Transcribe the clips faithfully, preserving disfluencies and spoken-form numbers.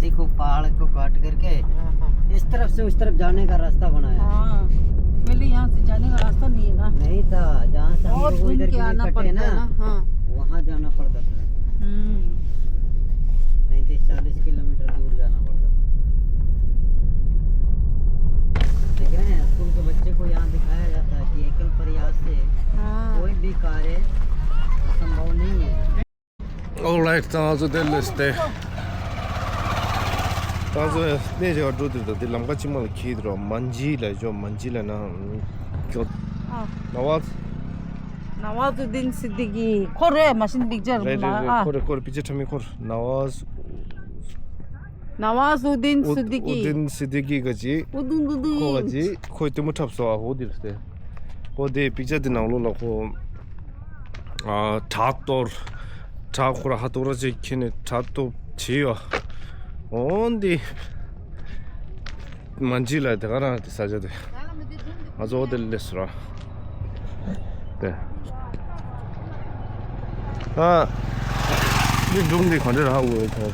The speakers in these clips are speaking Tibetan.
देखो, पहाड़ को काट करके हाँ, हाँ। इस तरफ से उस तरफ जाने का रास्ता बनाया। हाँ, पहले यहाँ से जाने का रास्ता नहीं है ना। नहीं था, जहाँ से हम लोग इधर के लिए कटे ना, हाँ। वहाँ जाना पड़ता था। हम्म। पैंतीस चालीस किलोमीटर दूर जाना पड़ता था। देख रहे हैं, स्कूल के बच्चे को यहाँ दिखाया जाता है कि एकल प्रयास से हाँ। कोई भी कार्य असंभव नहीं है। Alright, ད་ང་ཚོ་དེ་ལས་ཏེ། ད་ང་ཚོ་གནས་བྱ་བ་འགྲོ་དུས་ད་དེ་ལམ་ཁ་ཕྱི་མ་ལ་ཁྱེར་འགྲོ། མན་ཇི་ལ་འཇོ། མན་ཇི་ལ་ན་འཇོ། ཨ། ནཝ་ཛ། ནཝ་ཛུ་དིན་སི་དི་ཀི། ཁོ་རེད། མ་ཤིན་པིག་ཅར་རེད་རེད་མ། རེད། ཨ། ཁོ་རེད། ཁོ་རེད། པིག་ཅར་འཁྲབ་མི་ཁོ་རེད། ནཝ་ཛ། ནཝ་ཛུ་དིན་ཨུ་སི་དི་ཀི། ཨུ་དིན་སི་དི་ཀི་ག་ཅི། ཨུ་དིན་དི་དི། ཁོ་ག་ཅི། ཁོས་ལྟད་མོ་འཁྲབ་སོང་ཨ། འོ་དེ་རེད་ཏེ། འོ་དེ་པིག་ཅར་དེ་ནང་ལོགས་ལ་ཁོ། ཨ། བྲག་གཏོར། བྲག་ཁོ་ར་ཧ་ཏོ་ར་ཅིག་ཁྱེར་ནས་བྲག་གཏོར་བྱས་ཡོད། འོན་ཏེ། མན་ཇི་ལ་དེ་ག་རང་དེ་ས་ཆ་དེ། ང་ཚོ་འོ་དེ་སླེབས་སོང་ར། དེ། ཨ། འདི་སྒྲུང་འདི་ག་འདྲ་ར་ཧ་གོ་ཡོད་ད་དེ།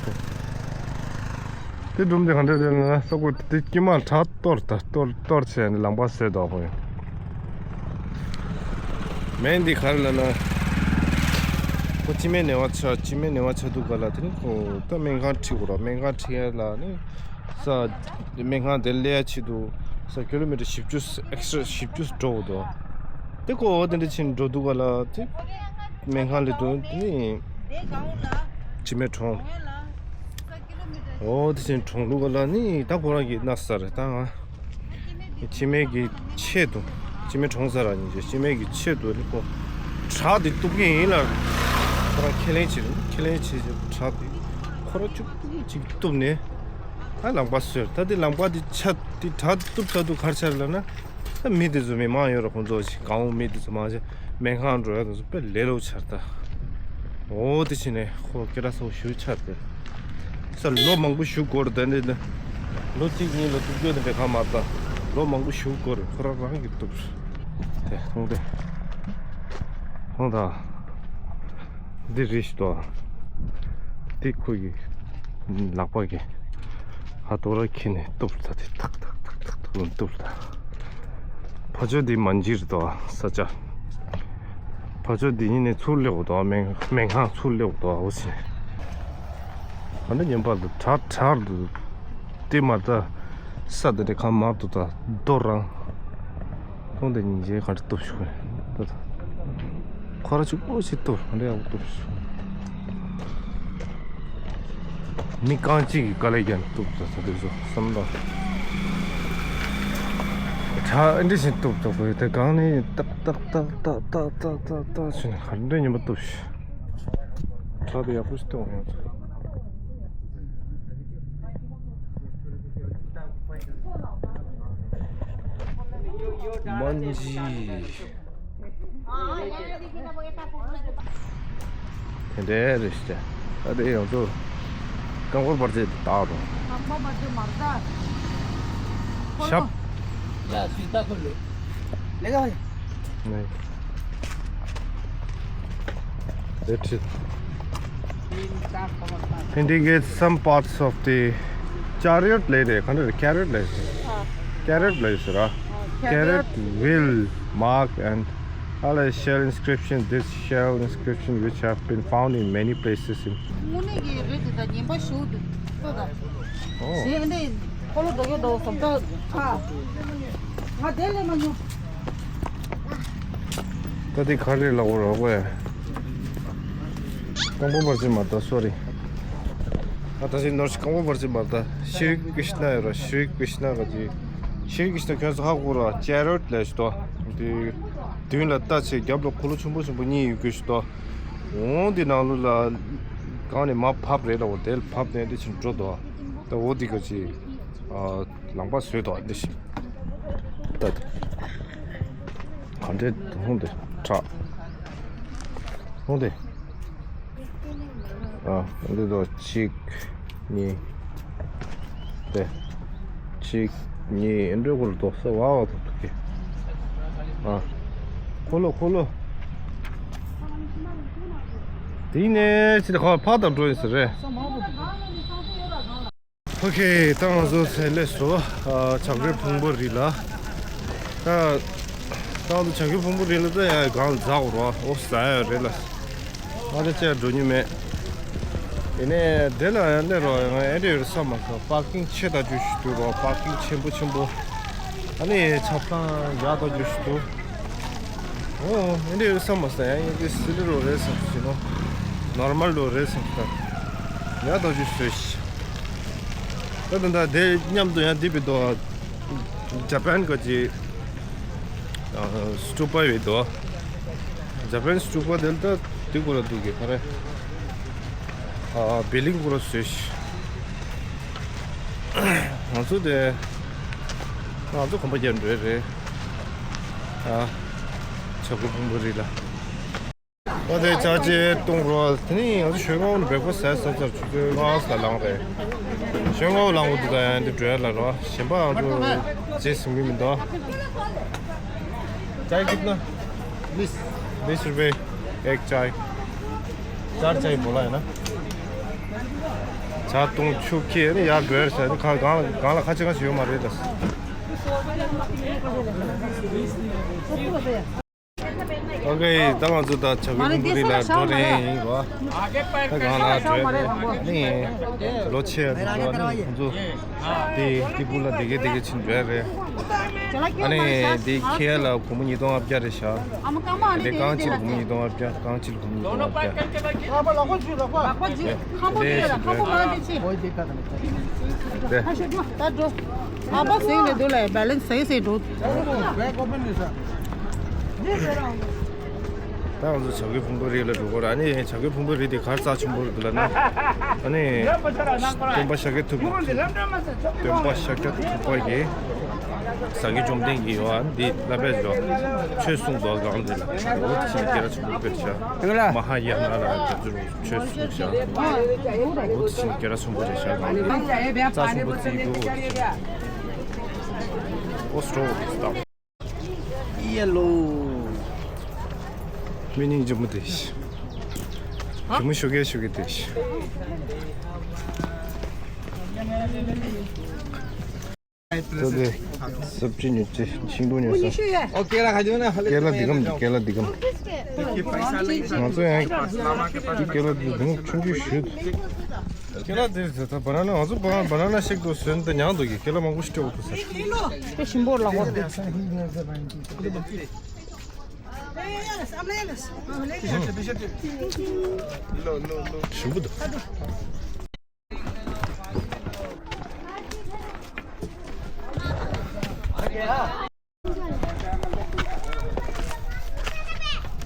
དེ་སྒྲུང་དེ་ག་འདྲ་རེད་ན་ས་གོ་དེ་དཀྱིལ་མ་བྲག་གཏོར་ད་གཏོར་གཏོར་བྱས་ནས་ལམ་པ་བཟོས་འདུག་ཁོ། མེན་འདི་ག་རེ་ལབ་ན། ཁོ་སྤྱི་སྨན་ནེ་བ་ཆ་སྤྱི་སྨན་ནེ་བ་ཆ་འདུག་ག་ལ། དེ་ནི་ཁོ་ད་སྨན་ཁང་ཁྲིད་དགོས་ར། སྨན་ཁང་ཁྲིད་ཡ་ལ་ནི་ས་སྨན་ཁང་དེ་སླེབས་ཡ་ཆེད་དུ་ས་ཀི་ལོ་མི་ཊར་བཞི་བཅུ་ཨེག་སི་ཊ་ར་བཞི་བཅུ་འགྲོ་དགོས་འདུག་དེ་ཁོ་འོ་དེ་འདྲ་ཕྱིན་འགྲོ་འདུག་ག་ལ། དེ་སྨན་ཁང་སླེབས་དུས་དེ་ནི་སྤྱི་སྨན་གྲོངས། འོ་དེ་ཕྱིན་གྲོངས་འདུག་ག་ལ། ནི་ད་ཁོ་རང་གི་ན་ས་རེད་ད་ང་། སྤྱི་སྨན་གྱི་ཆེད་དུ། སྤྱི་སྨན་གྲོངས་ཚར་ར་ཉིན་ཅེ། སྤྱི་སྨན་གྱི་ཆེད་དུ་ནི་ཁོ་བྲག་འདི་གཏུབ་ཀྱི་ཡིན་ལ། ཁོ་རང་ཁས་ལེན་བྱེད་རེད། ཁས་ལེན་བྱེད་བྱེད་བྲག་འདི་ཁོ་རང་ཅུག་ཅིག་གཏུབ་ནས་ད་ལམ་པ་བཟོས། ད་འདི་ལམ་པ་འདི་ཆ་འདི་བྲག་གཏུབ་ཚར་དུས་ག་རེ་ཆགས་ལབ་ན། ད་མི་འདི་ཚོ་མི་མང་ཡོད་ར། ཁོང་ཚོ་ཞིག་གང་འོང་མི་འདི་ཚོ་མང་ཆེ་སྨན་ཁང་འགྲོ་ཡ་དེ་ཚོ་དཔེ་ལས་སླ་པོ་ཆགས་ད། འོ་དེ་ཕྱིན་ནས་ཁོ་སྐད་གྲགས་ཚ་པོ་ཞེ་པོ་ཆགས་ཏེ། ས་ལོ་མང་པོ་བཞུགས་དགོས་རེད་ད་འདི་ནི། ལོ་གཅིག་གཉིས་ལ་གཏུབ་རྒྱུ་དེ་འདྲ་གང་མ་རེད་ད། ལོ་མང་པོ་བཞུགས་དགོས་རེད། ཁོ་རང་རང་གིས་གཏུབ་རེད། དེ་མཐོང་དེ། མཐོང་ད། འདི་རེད་ཤི་ཏོ། འདི་ཁོ་གི་ལག་པ་གི་ཧ་ཏོ་ར་ཁྱེར་ནས་གཏུབ་རེད་ད། དེ་ཐག་ཐག་ཐག་ཐག་ཐག་ལ་གཏུབ་རེད་ད། ཕ་ཆོས་འདི་མན་ཇི་རེད་དོ་ས་ཆ། ཕ་ཆོས་འདི་ཉིད་ནས་ཚུར་སླེབས་དོ། སྨན་སྨན་ཁང་ཚུར་སླེབས་དོ། འོ་ཟེར། ཨ་ནི་ཉན་པ་འདུག་བྲག་བྲག་འདུག་དེ་མ་ད་ས་དེ་འདྲ་གང་མ་འདུག་ད་རྡོ་རང་། ཁོང་དེ་ཉིན་བྱེད་ག་འདྲ་གཏུབ་ཤོག་ད་ད། ཁོ་ར་ཆུ་པོ་ཞིག་གཏུབ་ག་འདྲ་ཡག་པོ་གཏུབ་ཤོག་མི་རྐང་གཅིག་གིས་དཀའ་ལས་བརྒྱབ་ནས་གཏུབ་ད་ད་དུས་སུ་བསམ་བློ། བྲག་ཨེ་འདྲ་ཞིག་གཏུབ་ད་དགོས་དེ་གང་ནས་ཏག་ཏག་ཏག་ཏག་ཏག་ཏག་ཏག་ཏག་ཏག་ཞུ་ནས་ག་འདྲ་ཉིན་པ་གཏུབ་ཤོག་བྲག་དེ་ཡག་པོ་ཞིག་གཏུབ་ཡོང་ཚོད། མན་ཇི། དེ་འདྲའི་རེད་ཤག་ད་དེ་ཡང་ཚོ་རྐང་འཁོར་བར་ཆད་བཏགས་རོ། རྐང་འཁོར་བར་ཆད་མར་ད། ཞབས། ཡ་སུས་ད་ཁོ་ལེ། ལེ་ག་བ་ཡ། ནས། That's it. Indicate some parts of the chariot ལས་རེད། ག་འདྲ་རེད། carrot ལས་རེད། ཨ། carrot ལས་ཟེར་ར། ཨ། carrot carrot will mark and other shell inscription. This shell inscription which have been found in many places in དངོས་གནས་ཀྱི་རེད་དེ་ད་ཉན་པ་ཞུ་འདུག་ལྟོས་ད། ཨོ། ཞེས་འདི་ཁོ་ལོ་དོ་གེ་དོ་སོམ་ད་ཨ། ང་དེ་ལས་མ་ཉོ། ད་དེ་ག་རེ་ལབ་དགོས་རེད་པས། རྐང་པ་བར་ཆད་མ་ད། སོ་རི། ཨ་ད་ཅི་ནོར་ཞིག་རྐང་པ་བར་ཆད་མ་ད། ཤྲི་ཀྲིཤ་ན་ཡོད་ར། ཤྲི་ཀྲིཤ་ན་ག་ཅི། ཤྲི་ཀྲིཤ་ན་ཁྱོད་ཚོ་ཧ་གོ་ར། ཅེ་རོ་ཊི་ལབ་ཞིག་འདུག་དེ་མདུན་ལ་རྟ་ཆེ་རྒྱབ་ལ་འཁོར་ལོ་ཆེན་པོ་ཆེན་པོ་གཉིས་ཡོད་རྒྱུ་ཞིག་འདུག་འོང་དེ་ནང་ལོགས་ལ་གང་ནས་མར་བབས་རེད་ལབ་པ། དེ་ལ་བབས་ནས་དེ་ཕྱིན་འགྲོ་འདུག་ད་འོ་དེ་ག་ཅི། ཨ། ལམ་པ་བཟོས་འདུག་འདི་ཞིག་ད་དེ། ག་འདྲས་འོང་དེ་དྲག་འོང་དེ། ཨ། འདི་དོ་གཅིག་གཉིས། དེ། གཅིག་གཉིས་འདྲ་སྐོར་དོ་ས་བ་བ་དོ་དུ་གི། ཨ། འཁོར་ལོ་འཁོར་ལོ། དེ་ནས་ཅི་ད་ཁ་བ་ཕག་དང་འགྲོ་ཡིན་ས་རེད། ཨོ་ཁེ། ད་ང་ཚོ་ཚེ་སླེབས་སོང་། ཨ། བྱ་རྒོད་ཕུང་པོ་རི་ལ། ད་ད་ང་ཚོ་བྱ་རྒོད་ཕུང་པོ་རི་ལ་ད་ཡ་གང་འཛག་རོ་ཨོ་ཟ་ཡ་རེད་ལ། ང་ད་ཅག་འགྲོ་མྱོང་མེད། ཡིན་ནའི་དེ་ལ་ཡང་སླེབས་རོགས། ང་ཨེ་འདྲ་ཡོད་བསམ་མ་སོང་། པར་ཀིང་ཆེ་ད་ཅུ་ཞིག་འདུག་རོགས། པར་ཀིང་ཆེན་པོ་ཆེན་པོ། ཨ་ནི་ཆབ་ཁང་ཡག་ད་ཅུ་ཞིག་འདུག་ཨོ། ཨེ་འདྲ་ཡོད་བསམ་མ་སོང་། ཡང་ཡིན་གྱི་སི་ལི་རོ་རེད་བསམ་ཞིག་ནོ། ནོར་མལ་རོ་རེད་བསམ་ཞིག་ད། ཡག་ད་ཅུ་བཟོས་ཤིག་ད་ད་ད་དེ་མཉམ་དུ་ཡང་འདི་བི་དོ། ཇ་པན་ག་ཅི། ཨ། སྟུ་པ་བི་དོ། ཇ་པན་སྟུ་པ་དེ་ལ་ད་དེ་ཁོ་ར་འདུག་གི་ཁ་རེ། ཨ། བི་ལིང་ཁོ་ར་བཟོས་ཤིག་ང་ཚོ་དེ། ང་ཚོ་གོམ་པ་རྒྱབ་འགྲོ་རེད། ཨ། བྱ་རྒོད་ཕུང་པོ་རི་ལ། ཨོ་དེ་ཅག་ཅེ་གཏོང་རོགས། དེ་ནི་ང་ཚོ་ཞོལ་ངོ་ནས་བེག་ཕ་སི་ཟ་ཚར། ཆུ་ཚོད་ལྔ་ཙམ་ལངས་རེད། ཞོལ་ངོ་ལངས་འོ་དེ་ད་ཡང་འདི་འགྲོ་ཡ་ལ་རོ། གཞན་པ་ང་ཚོ་རྗེས་ཟིན་གི་མི་འདུག चाय कितना? बीस। बीस रुपए एक चाय। चार चाय बोला है ना? ཇ་འཐུང་ཆུ་ཁྱེར་ནས་ཡར་འགྲོ་ཡ་ཟེར་ནས་གང་གང་གང་ལ་ཁ་ཆེ་ཁ་ཆེ་ཡོད་མ་རེད་ད། ཨོ་ཁེ། ད་ང་ཚོ་ད་བྱ་རྒོད་ཕུང་པོ་རི་ལ་འགྲོ་རན་ཡིན་རོ། ད་གང་ལ་འགྲོ་ཡ་ནི་ལོ་ཆེ་ཡ་དེ་ཚོ་ནི་ཁོང་ཚོ་དེ་དེ་ཀུ་ལ་དེ་གེ་དེ་གེ་ཕྱིན་འགྲོ་ཡ་རེད། ཨ་ནི་དེ་ཁྱེད་ལ་སྒོར་མོ་ཉིས་སྟོང་ལྔ་བརྒྱ་རེད་ཤག་དེ་རྐང་གཅིག་ལ་སྒོར་མོ་ཉིས་སྟོང་ལྔ་བརྒྱ། རྐང་གཅིག་ལ་སྒོར་མོ་ཉིས་སྟོང་ལྔ་བརྒྱ། དེ་ཁ་པོ་ལ་ཁོ་ཇུས་ལ་ཁོ། ཁ་པོ་ལ་ཁོ་མ་དེ་ཆེ། དེ་ཁ་ཤོད་ད་འགྲོ། ཁ་པོ་ཟིན་ནས་འདུག་ལ་བེ་ལན་སི་ཟིན་འགྲོ། ད་ང་ཚོ་བྱ་རྒོད་ཕུང་པོ་རི་ལ་འགྲོ་གི་རེད། ཨ་ནི་བྱ་རྒོད་ཕུང་པོ་རི་དེ་ག་རེ་རྩ་ཆེན་པོ་རེད་འདུག་ལབ་ན། ཨ་ནི་སྟོན་པ་ཤཱཀྱ་ཐུབ། སྟོན་པ་ཤཱཀྱ་ཐུབ་པ་གིས་སངས་རྒྱས་བཅོམ་ལྡན་གྱིས་ཡོད་ཨ་འདི་བསླབ་པའི་ཆོས་གསུངས་འདུག་གང་དེ་ལ། འོ་དེ་བཞིན་སྐད་གྲགས་ཆེན་པོ་དཔེར་བྱ། མ་ཧཱ་ཡ་ན་ལ་དེ་ཚོར་ཆོས་གསུངས་བཞག་འོ་དེ་བཞིན་སྐད་གྲགས་ཆེན་པོ་རེད་བཞག་གང་དེ་རྩ་ཆེན་པོ་བརྩི་འདུག་འོ་དེ་བཞིན། ཨོ་སྤྲོ་བོ་དེ་སྟབས། ཡེ་ལོ། མི་སྙིང་རྗེ་མོ་དེ་ཤི། རྒྱུ་མོ་ཤོ་གེ་ཤོ་གེ་དེ་ཤི། ད་དེ་སབ་ཅི་ཉོ་ཅི་ཤིང་ཏོག་ཉོ་ས། ཨོ་ཀེ་ལ་ཁ་ཇོ་ན་ཧ་ལེ། ཀེ་ལ་འདི་གམ་ཀེ་ལ་འདི་གམ། ང་ཚོ་ཡང་འདི་ཀེ་ལ་འདི་གམ་ཆུང་ཆུང་ཞུ། ཁྱེད་རང་དེ་ད་བ་ན་ན་ང་ཚོ་བ་ན་ན་ཤེག་ཏུ་སོན་དུ་མྱང་འདུག་གི་ཁྱེད་རང་མང་པོ་ཞིག་སྤྲད་འོ་ཐུ་ཟེར། དེ་ཞིམ་པོ་ལ་གོ། ཞིམ་པོ་འདུག་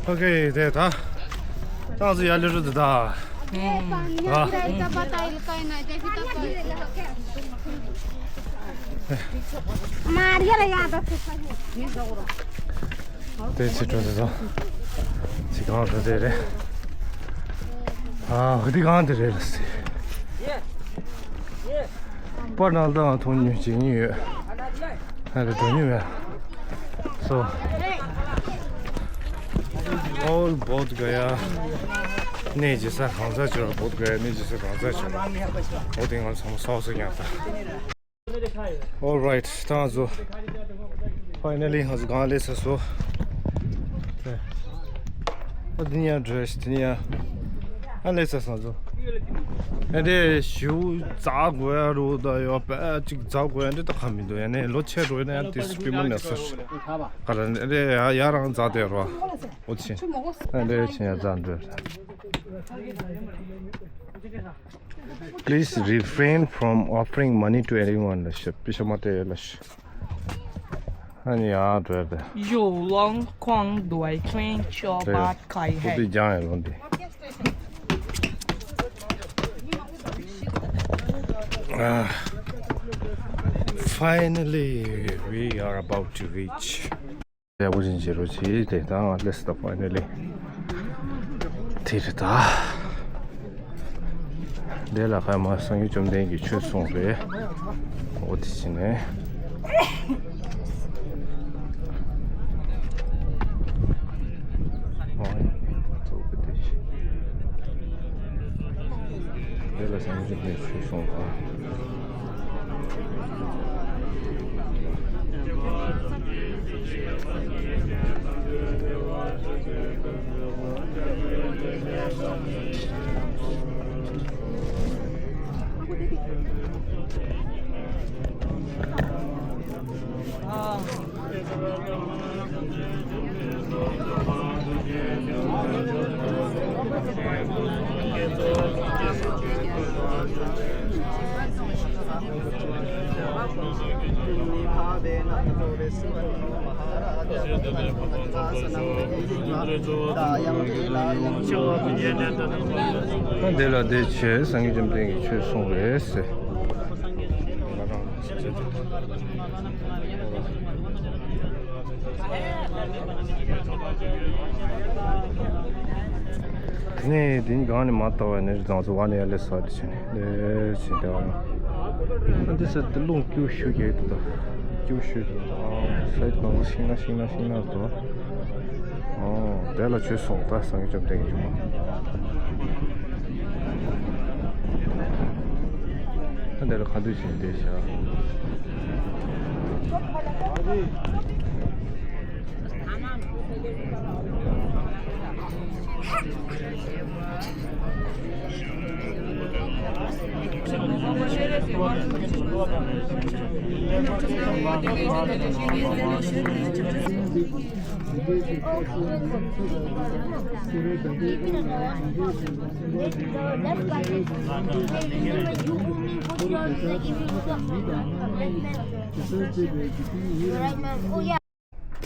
ཨོ་ཁེ། དེ་ད་ད་ང་ཚོ་ཡར་སླེབས་རོགས་འདུག་ད། ཨ། དེ་ཚེ་འགྲོ་དེ་ད་ཚེ་གང་འགྲོ་དེ་རེད། ཨ། འདི་གང་དེ་རེད་ལ་སི། པར་ནང་ལ་མཐོང་མྱོང་བྱེད་མྱོང་ཡོད། ཨ་རེ་འགྲོ་མྱོང་ཡ། So all Bodh Gaya གནས་བྱེད་ས་གང་ས་བྱོས། Bodh Gaya གནས་བྱེད་ས་གང་ས་བྱོས། འོ་དེ་ང་ཚང་མ་སོགས་སུ་ཡང་ད། All right ད་ང་ཚོ་finally ང་ཚོ་གང་སླེབས་ཚར་སོང་། ཨ་འདི་ཡང་འགྲོ་ཡ་ཞིག་འདི་ཡང་། ཨ་ལས་ས་སང་ཚོ། ཨ་འདྲས་ཞིའུ་འཛག་དགོས་ཡ་རུ་ད་ཡོད་པ་ཅིག་འཛག་དགོས་ཡ་འདྲས་ད་ག་མི་འདུག་ཡ་ནས་ལོ་ཆེ་རུ་ཡ་ན་ཡང་དེ་སྤི་མོ་ནས་སོ། ག་ལ་ཨ་འདྲས་ཡ་ཡ་རང་འཛག་དེ་རོ། འོ་ཆེ། ཨ་འདྲས་ཆེ་ཡ་འཛག་འདྲས། Please refrain from offering money to anyone ལ་ཤ་པི་ཤ་མ་སྟེ་ལ་ཤ། ཨ་ནི་ཡང་འགྲོ་ཡ་དེ། Yulong Kwang Doi Train Cho Bat Kai Hai. Finally, we are about to reach. ཡག་པོ་ཅིག་བྱེད་རོགས་བྱེད་དེ་དང་let's stop finally. དེ་རེད་ད། དེ་ལ་ཁ་མ་སངས་རྒྱས་བཅོམ་ལྡན་གྱིས་ཆོས་གསུངས་རེད། འོ་དེ་བྱས་ནས། འོ་ཡ། དེ་ལ་སངས་རྒྱས་བཅོམ་ལྡན་གྱིས་ཆོས་གསུངས་པ། ད་འདི་ལ་བསྡད་བྱས་སངས་རྒྱས་བཅོམ་ལྡན་གྱིས་ཆོས་གསུངས་རེད་ཟེར། དེ་ནས་དེ་ནི་གང་ནས་མ་བཏགས་པའི་གནས་རི་དང་ཚོ་བ་ནས་ཡར་ལས་སོ་དེ་བྱས་ནས་ལས་བྱས་བསྡད་པ་ན། འདི་ས་དེ་རླུང་སྐྱུག་ཤུགས་ཀྱིས་དེ་དང་སྐྱུག་ཤུགས་དེ་དང་ས་ཡི་གང་ཚོ་ཤིང་ན་ཤིང་ན་ཤིང་ན་དང་། ཨོ་དེ་ལ་ཆོས་གསུངས་ད་སངས་རྒྱས་བཅོམ་ལྡན་གྱིས་བྱུང་བ། ད་འདི་ལ་ཁ་འདུས་བྱས་བསྡད་བཞག་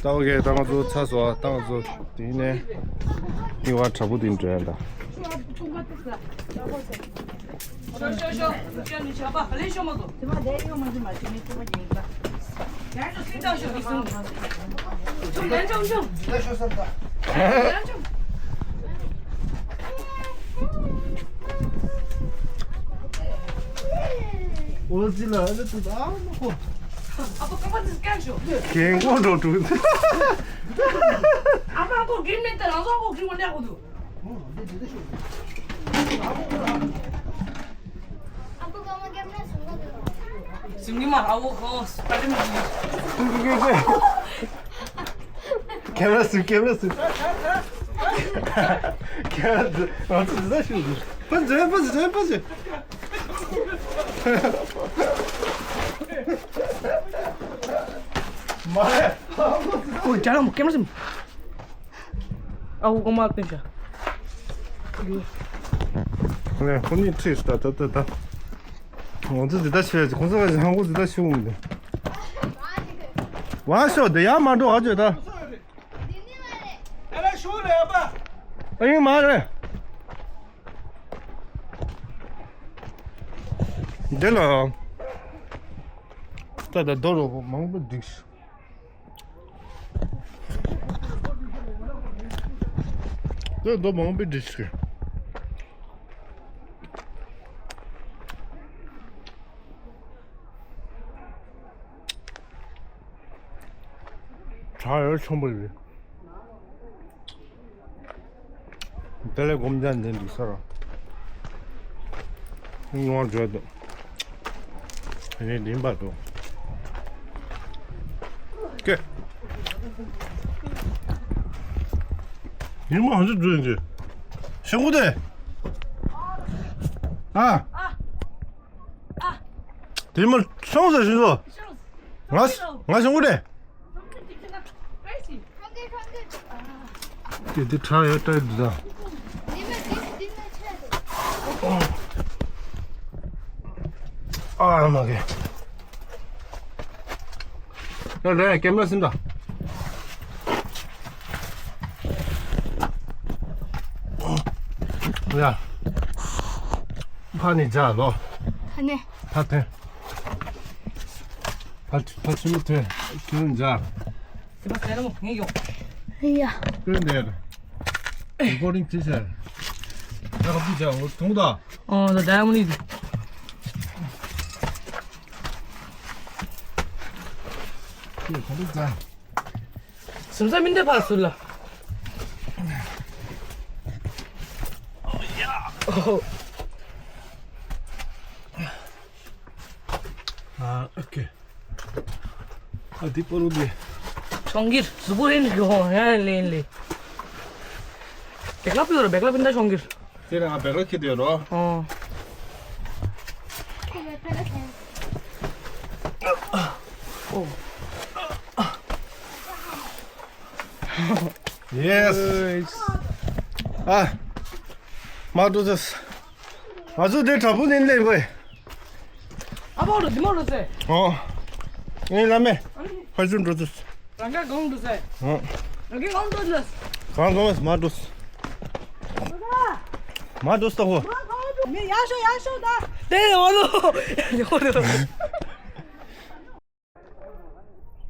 ད་ཨོ་ཁེ། ད་ང་ཚོ་ཚར་སོང་། ད་ང་ཚོ་དེ་ནས་རྙིང་བ་དྲ་འབུ་དེ་འགྲོ་ཡ་ད། ཨོ་ཙི་ལ་ཨ་ཙི་ཨ་ནོ་ཁོ། རྒན་གོག་འགྲོ་འགྲོ། ཨ་མ་ཁོ་གིར་མེད་ད་རང་ཚོ་ཁོ་གིར་མ་ལས་ཁོ་འདུག་ཟིང་གི་མ་ཨ་བོ་ཁོ་སྤ་རི་མི་ཟིང་གི། ཁེམ་ར་སུ་ཁེམ་ར་སུ། ཁེམ་ར་སུ་ང་ཚོ་འདི་ས་ཤུ་ཟིག་ཕ་ཟེ་ཕ་ཟེ་ཕ་ཟེ། མ་རེད། ཨོ་ཅ་ལ་མོ་ཁེམ་ར་སུ། ཨ་ཁུ་གོ་མ་སྟོན་ཤ། ལེ་ཁོ་གཉིས་ཁྲིད་ད་ད་ད་ད། ང་ཚོ་འདི་ལྟ་བྱས་ཁོང་ཚོ་ལ་ཧང་གོ་འདི་ལྟ་ཤོད་འོང་འདི། ཝ་ཤོ་དེ་ཡར་མ་འགྲོ་ཧ་ཅོ་ད། ཨ་ཡིན་མ་རེད། འདི་ལ། ད་ད་རྡོ་རོ་མང་པོ་འདུག་དེ་རྡོ་མང་པོ་འདྲི་ཞིག་བྲག་ཡོད་ཆེན་པོ་རེད། དེ་ལས་སྒོམ་རྒྱག་འདི་འདུག་ས་ར། ངོ་བརྗོད་འདུག་ཨ་ནི་ལིང་པ་འདུག་ཀེ། ཡིན་མ་ཧང་ཅི་འདུག་ཡིན་གྱི། ཤོག་གུ་དེ། ཨ། དེ་མ་སོང་ཟེར་བཞིན་དུ། ང་ང་ཤོག་གུ་དེ། དེ་དེ་ཁྲ་ཡོད་ཏྲ་འདི་ད། ཨ་མ་གེ། ཡ་ལེ་ཀེམ་ར་སིམ་ད། ཡ། ཕ་ནི་ཇ་ལོ། ཕ་ནི། ཕ་ཐེ། ཕ་ཕ་ཆུ་མི་ཐེ། ཁྱོད་ཇ། དེ་པ་ཟེར་མོ་ངས་ཡོང་། ཡ། ཀུན་ནས། རི་ཀོར་ཌིང་བྱེད་ཤར། ད་ག་བུ་ཇ་འོ་ཐུང་ད། ཨོ་ད་ད་མོ་ནི། ཁྱོད་ག་འདུག་ད། སུམ་ས་མི་འདེབས་ཕར་ཟུར་ལ། ཨོ་ཡ། ཨོ། ཨ། ཨོ་ཁེ། ཨ། འདི་པོ་རུ་འདི། ཆོང་གིར་གཟུགས་པོ་ཧེན་གི་ཧོ་ཡ་ལེན་ལེ། བེག་ལ་པི་ཡོར་བེག་ལ་པི་འདྲ་ཆོང་གིར། དེ་རང་བེག་ལ་ཁེ་དེ་རོ། ཨོ། ཨོ། Yes. ཨ། མ་འགྲོ་ཟེར། ང་ཚོ་དེ་དྲ་འབུ་ནས་སླེབས་པས། ཨ་ཕོ་རུ་དེ་མོ་རུ་ཟེར། ཨོ། ངའི་བླ་མས་ཕར་ཚུར་འགྲོ་ཚུལ། རང་ག་གང་འགྲོ་ཟེར། ཨོ། རང་གི་གང་འགྲོ་ཟེར། གང་གང་མ་འགྲོ་ཟེར། མ་འགྲོ་ཟེར་ཧོ། མི་ཡག་ཤོ་ཡག་ཤོ་ད། དེ་ཡོང་ལོ། ཡོང་ལོ།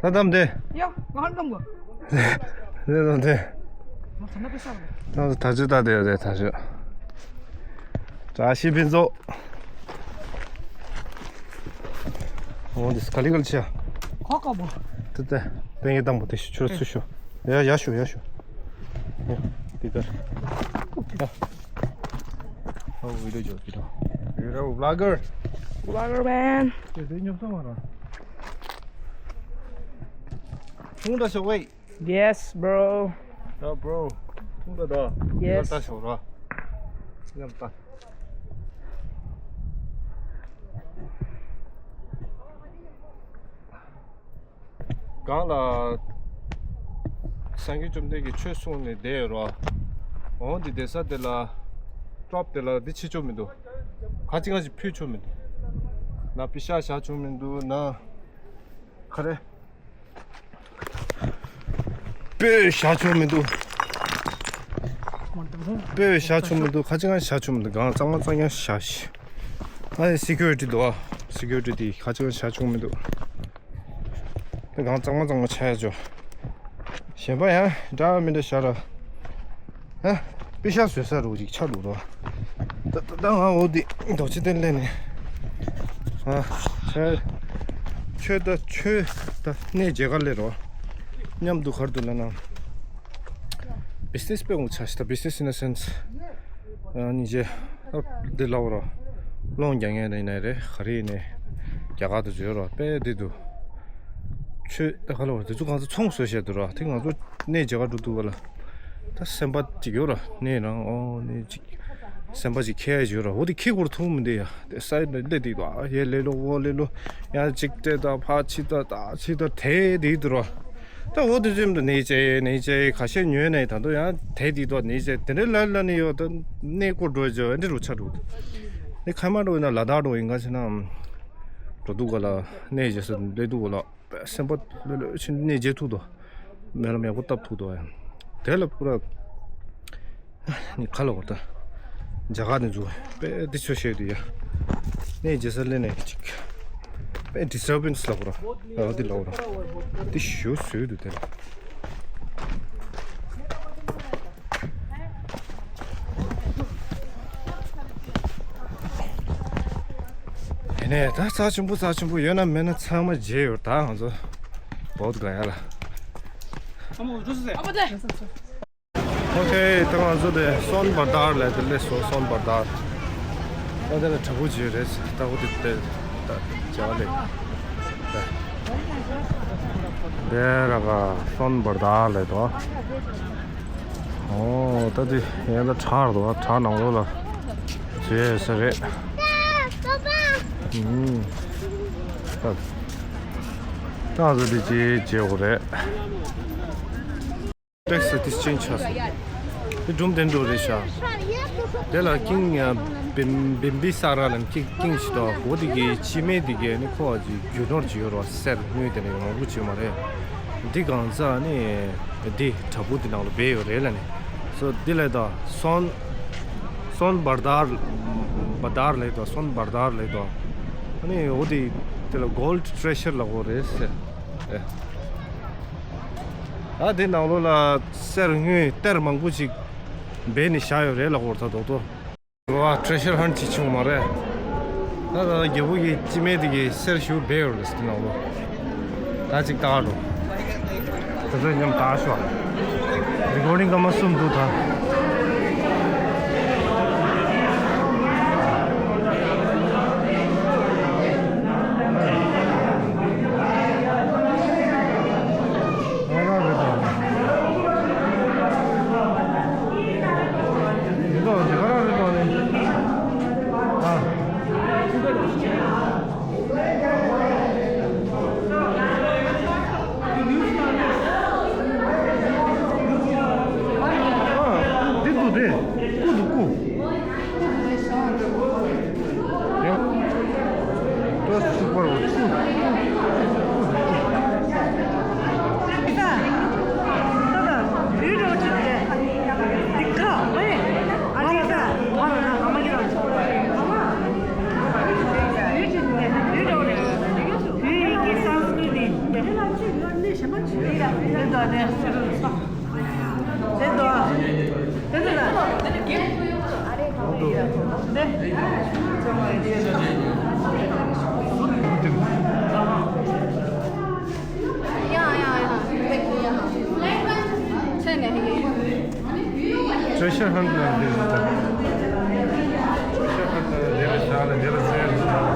ད་དམ་དེ། ཡ། ང་ཧང་ཀམ་གོ། དེ་དམ་དེ། ང་ཚང་མ་པེ་ས་བ། ང་ཚོ་ད་ཅི་ད་དེ་ཡོད་དེ་ད་ཅི། བཀྲ་ཤིས་ཕུན་ཚོགས། འོ་འདི་ག་ལི་ག་ལི་ཆ། ཁོ་ཀ་བོ། དེ་དེ། པེ་ངེ་དམ་པོ་དེ་ཤུ་ཆུ་ཚུ་ཤུ། ཡ་ཡ་ཤུ་ཡ་ཤུ། ཡ། དེ་གར། ཡ། ཨོ་བི་ཌི་ཡོ་ཅོ་བི་ཌི་ཡོ། བི་ཌི་ཡོ་བི་ལོག་གར། Vlogger man. དེ་དེ་ཉོབ་ཚང་མ་ར། ཐུང་འདྲ་ཤོག་ཝེ། Yes, bro. ཡ་བྷྲོ། ཐུང་འདྲ་ད། Yes. ཉོབ་ད་ཤོག་ར། ཉོབ་ད། གང་ལ། སངས་རྒྱས་བཅོམ་ལྡན་གྱིས་ཆོས་གསུངས་ནས་བསྡད་ཡོད་རོ། འོང་འདི་བསྡད་ས་དེ་ལ། ཊོབ་དེ་ལ་འདི་བྱེད་ཆོག་མི་འདུག་ག་ཅི་གང་ཞིག་ཕུལ་ཆོག་མི་འདུག་ན་པི་ཤ་བཞག་ཆོག་མི་འདུག་ན། ག་རེ། སྤོས་བཞག་ཆོག་མི་འདུག་སྤོས་བཞག་ཆོག་མི་འདུག་ག་ཅི་གང་བཞག་ཆོག་མི་འདུག་གང་གཙང་མ་གཙང་རྐྱང་བཞག་ཤིག་ཨ་ནི་སི་ཁུ་རི་ཊི་འདུག་ཨ། སི་ཁུ་རི་ཊི་དེ་ག་ཅི་གང་བཞག་ཆོག་མི་འདུག་དེ་གང་གཙང་མ་གཙང་མ་ཆགས་ཡ་ཆོག་གཞན་པ་ཡང་འདྲ་མི་འདྲ་བཞག་ར། ཨ། པི་ཤ་བཟོས་ས་རུ་ཅིག་ཆགས་འགྲོ་རོ། ད་ད་ང་འོ་དེ་རྡོ་རྗེ་གདན་སླེབས་ནས། ཨ། ཆ། ཆོས་ད་ཆོས་ད་གནས་མཇལ་ཁ་སླེབས་རོ། མཉམ་དུ་གར་དུ་ལ་ན། བི་ཛི་ནེ་སི་དཔེ་ངོ་ཆ་ཤི་ད། བི་ཛི་ནེ་སི་ཨིན་ད་སེན་སི། ཨ་ནི་ཇེ། ཨ། འདི་ལའོ་རོ། སློང་རྒྱག་མཁན་རེ་ཡིན་ནའི་རེད། ག་རེ་ཡིན་ནའི། རྒྱ་གར་དུ་བརྗོད་རོ་དཔེ་འདི་འདུག་ཆོས་ད་ག་ལ་བར་དེ་ཚོ་གང་ཚོ་ཚོང་བཟོས་བཤད་འདུག་ར། དེ་ང་ཚོ་གནས་མཇལ་ཁ་འགྲོ་འདུག་ག་ལ། ད་སེམས་པ་ཅིག་ཡོད་ར། གནས་རང་ཨོ་གནས་ཅིག་སེམས་པ་ཅིག་ཁྱེར་ཡ་ཅིག་ཡོད་ར། འོ་དེ་ཁྱེར་དགོས་ཐུག་མི་འདུག་ཡ། དེ་སའི་ཌི་ལ་སླེབས་འདུག་ཨ་ཡེ་ལེ་ལོ་འོ་ལེ་ལོ། ཡ་ཅིག་སྤྲད་ད་ཕ་ཕྱི་ད་ད་ཕྱི་ད་དེ་དེ་འདུག་ར། ད་འོ་དེ་ཚོའི་མདོ་ནས་བྱས་ནས་བྱས་ཁ་ཤས་ཉོས་ནས་ད་དུང་ཡང་དེ་དེ་དོ་ནས་བྱས་དེ་འདྲའི་ལ་ལ་ནས་ཡོད་ད་གནས་སྐོར་འགྲོ་བྱས་འདི་རུ་ཆ་འགྲོ། ནི་ཁ་མ་འགྲོ་ཡིན་ན་ལ་དྭགས་འགྲོ་ཡིན་ག་ཕྱིན་ན། འགྲོ་འདུག་ག་ལ་གནས་བྱས་སུ་སླེབས་འདུག་ག་ལ། སེམས་པ་ལྷོད་ལྷོད་ཕྱིན་གནས་མཇལ་ཐུབ་དོ། སྨོན་ལམ་ཡག་པོ་བཏབ་ཐུབ་དོ་ཡང་། དེ་ལ་པུ་ར། ནི་ཁ་ལ་བོར་ད། རྒྱ་གར་ནས་འཛུལ་བས་དཔེ་འདི་ཆོས་བཤད་དུ་ཡ། གནས་མཇལ་ས་སླེབས་ནས་ཅིག་དཔེ་ཌི་སི་ཊར་བན་སི་ལ་བོར་ར། ཨ་འདི་ལ་བོར་ར། འདི་ཞུ་སུས་འདུག་དེ་ལ། དེ་ནས་ད་རྩ་ཆེན་པོ་རྩ་ཆེན་པོ་ཡོད་ན་མེད་ན་ཚང་མ་མཇལ་ཡོད། ད་ང་ཚོ་བོད་ག་ཡ་ལ། ཨོ་ཁེ། ད་ང་ཚོ་དེ་སོན་བར་དར་ལ་དེ་སླེབས་སོང་། སོན་བར་དར། ད་དེ་ལ་དྲ་འབུ་ཅིག་རེད། ད་འོ་དེ་དེ་ད་བྱ་བ་ལས། དེ་ར་ག་སོན་བར་དར་ལ་དོ། ཨོ་ད་དེ་ཡང་ད་བྲག་རེད་དོ། བྲག་ནང་ལོགས་ལ་བྱེད་ས་རེད། ཨུམ། ད་ད་ང་ཚོ་དེ་ཅིག་བྱེད་དགོས་རེད། ཊེག་སི་དེ་ཅན་ཆགས་སོང་། དེ་སྒྲུང་དེ་འགྲོ་རེད་ཤག་དེ་ལ་ཀིང་ཨ་བིམ་བིམ་བི་ས་ར་ལ་ཀིང་ཀིང་ཞིག་འདུག་འོ་དེ་གི་སྤྱི་མེས་དེ་གི་ནི་ཁོ་ཅིག་རྒྱུ་ནོར་ཅིག་ཡོད་རེད་བ། གསེར་དངུལ་དེ་ནི་མང་པོ་ཅིག་མ་རེད། འདི་གང་ཟག་ནི་འདི་བྲག་ཕུག་དེ་ནང་ལ་སྦས་ཡོད་རེད་ལ་ནི། སོ་འདི་ལས་དང་སོན་སོན་བར་དར་བར་དར་ལས་དང་སོན་བར་དར་ལས་དང་ཨ་ནི་འོ་དེ་དེ་ལ་གོལ་ཌི་ཊི་རེ་ཤར་ལབ་ཀྱི་ཡོད་རེད་ཟེར། ཨེ། ད་དེ་ནང་ལོགས་ལ་གསེར་དངུལ་གཏེར་མང་པོ་ཞིག་སྦས་ནས་བཞག་ཡོད་རེད་ལབ་ཀྱི་ཡོད་རེད་ད་རྡོག་རྡོག་ཨོ་ཊི་རེ་ཤར་ཧན་ཊི་ཅིག་བྱུང་བ་མ་རེད། ད་ད་རྒྱལ་པོ་གི་སྤྱི་མེས་དེ་གི་གསེར་ཞུ་སྦས་ཡོད་རེད་ཟེར་དེ་ནང་ལོགས། ད་ཅིག་ལྟ་འགྲོ། དེ་ཚོ་མཉམ་ལྟ་ཤོག་རི་ཀོར་ཌིང་སྐར་མ་གསུམ་འདུག་ད། འདི་འདུག་སྟེ། སྐུ་འདུག་སྐུ། ཡང་། ཏོ་སུ་པར་བུ་སྐུ། དེ་ལ་ཅིག་ལ་གནས་གཞན་པ་ཅིག་ཡོད་ཡ་རེད། དེ་ལྟ་དེ་ལྟ་དེ་ལ་དེ་ལ་དེ་ལ་དེ་ལ་དེ་ལ་དེ་ལ། ཡ་ཡ་ཡ། ཚེ་ནས་ཧེ་གེ། Treasure hunt ལ་འདིར་ད། Treasure hunt ལ་འདིར་བཞག་ལ་འདིར་ཟེར།